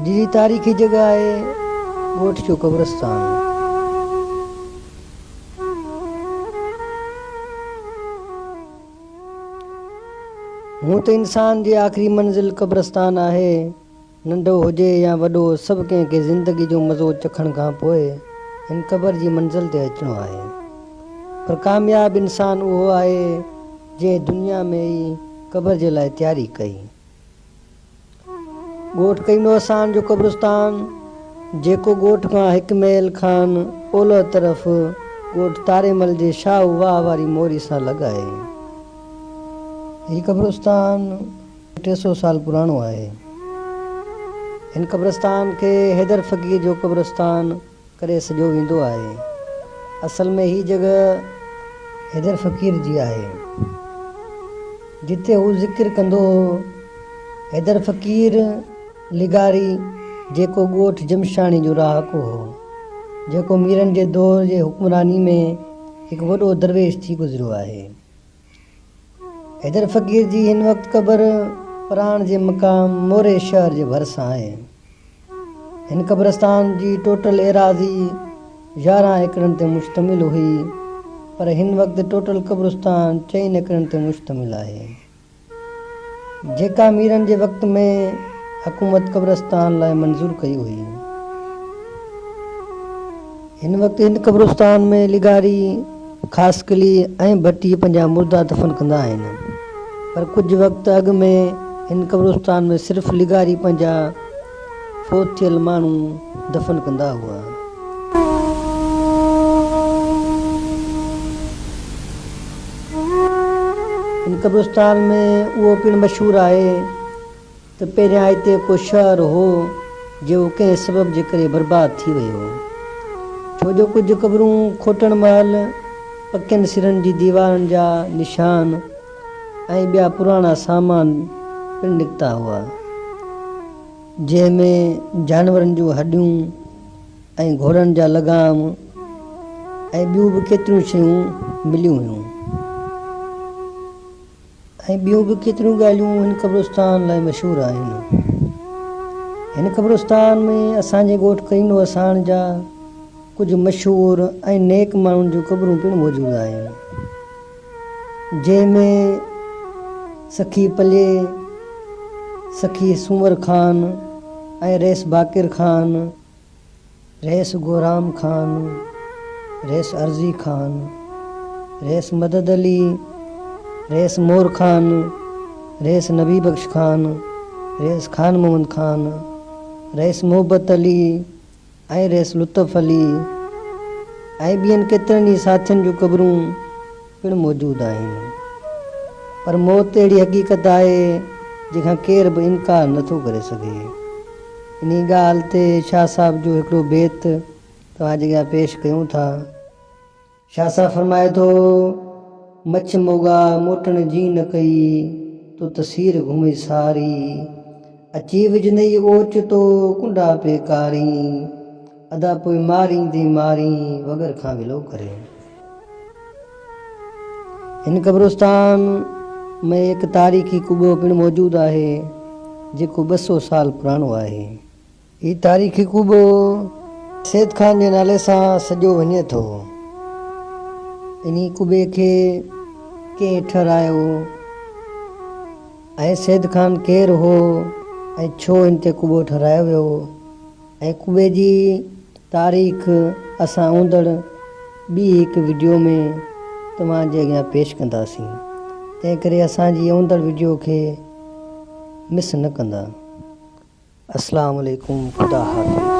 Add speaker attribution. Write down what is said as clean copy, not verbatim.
Speaker 1: اڄ جي تاريخي جڳهه آهي ڳوٺ جو قبرستان. هونء ته انسان جي آخري منزل قبرستان آهي. ننڍو هجي يا وڏو سڀ ڪنهن کي زندگي جو مزو چکڻ کان پوء هن قبر جي منزل تي اچڻو آهي. پر ڪامياب انسان اهو آهي جنهن دنيا ۾ ئي قبر جي لاء تياري ڪئي. ڳوٺ ڪئينو حسان جو قبرستان جيڪو ڳوٺ کان هڪ ميل کان اولهه طرف ڳوٺ تاريمل جي شاهو واهه واري موري سان لڳ آهي. هي قبرستان 300 سال پراڻو آهي. هن قبرستان کي حيدر فقير جو قبرستان ڪري سڏيو ويندو آهي. اصل ۾ هي جڳهه حيدر فقير جي آهي، جتي هو ذڪر ڪندو هو. حيدر فقير لغاري جيڪو ڳوٺ جمشاڻي جو رهاڪو هو، جيڪو ميرن جي دور جي حڪمراني ۾ هڪ وڏو درويش ٿي گذريو آهي. حيدر فقير جي هن وقت قبر پراڻ جي مقام موري شهر جي ڀرسان آهي. هن قبرستان جي ٽوٽل ايراضي 11 ايڪڙن تي مشتمل هئي پر هن وقت ٽوٽل قبرستان چئن ايڪڙن تي مشتمل آهي. جيڪا ميرن جي وقت ۾ حڪومت قبرستان لاء منظور ڪئي هئي. هن وقت هن قبرستان ۾ لغاري، خاصخيلي ۽ ڀٽي پنهنجا مردا دفن ڪندا آهن. پر ڪجهه وقت اڳ ۾ هن قبرستان ۾ صرف لغاري پنهنجا فوت ٿيل ماڻهو دفن ڪندا هئا. هن قبرستان ۾ اهو پڻ مشهور آهي ته پهريان هتي ڪو شهر هو جيڪو ڪنهن سبب جي ڪري برباد ٿي ويو. ڇو جو ڪجهه قبرون کوٽڻ مهل پڪين سرن جي ديوارن جا نشان ۽ ٻيا پراڻا سامان پڻ نڪتا هئا. جنهن ۾ جانورن جون هڏيون ۽ گهوڙن جا لغام ۽ ٻيون به ڪيتريون شيون مليون هيون ۽ ٻيون به ڪيتريون ڳالهيون هن قبرستان لاء مشهور آهن. هن قبرستان ۾ اسان جي ڳوٺ ڪرينو وساڻ جا ڪجهه مشهور ۽ نيڪ ماڻهن جون قبرون پڻ موجود آهن. جنهن ۾ سخي پلي، سخي سومر خان ۽ رئيس باقر خان، رئيس گورام خان، رئيس عرضي خان، رئيس مدد علي، رئيس مور خان، رئيس نبي بخش خان، رئيس خان محمد خان، رئيس محبت علي ۽ رئيس لطف علي ۽ ٻين ڪيترن ئي ساٿين جون قبرون پڻ موجود آهن. پر موت اهڙي حقيقت آهي جنهن کان ڪير به انڪار نه ٿو ڪري سگهي. انهي ڳالهه تي شاهه صاحب جو هڪڙو بيت توهان جي اڳيان پيش ڪيون ٿا. شاهه صاحب فرمائي ٿو، مڇ موڳا موٽڻ جي نه ڪئي، تو ته سير گهمي ساري. اچي وجهندئي اوچتو ڪنڊا پي ڪارين، ادا پوء ماريندي مارين وڳر کان ولو ڪرين. هن قبرستان ۾ هڪ تاريخي قبو پڻ موجود آهي، جيڪو 200 سال پراڻو آهي. هي تاريخي قبو سيد خان جي نالي سان سڏيو وڃي ٿو. انهي قبي کي ڪنهن ٺهرايو ۽ سيد خان ڪير هو ۽ ڇو هن تي قبو ٺهرايو ويو ۽ قبي جي تاريخ اسان ايندڙ ٻي هڪ وڊيو ۾ توهان جي اڳيان پيش ڪنداسين تنهنڪري اسان جي ايندڙ وڊيو کي مس نه ڪندا. اسلام عليڪم خدا حافظ.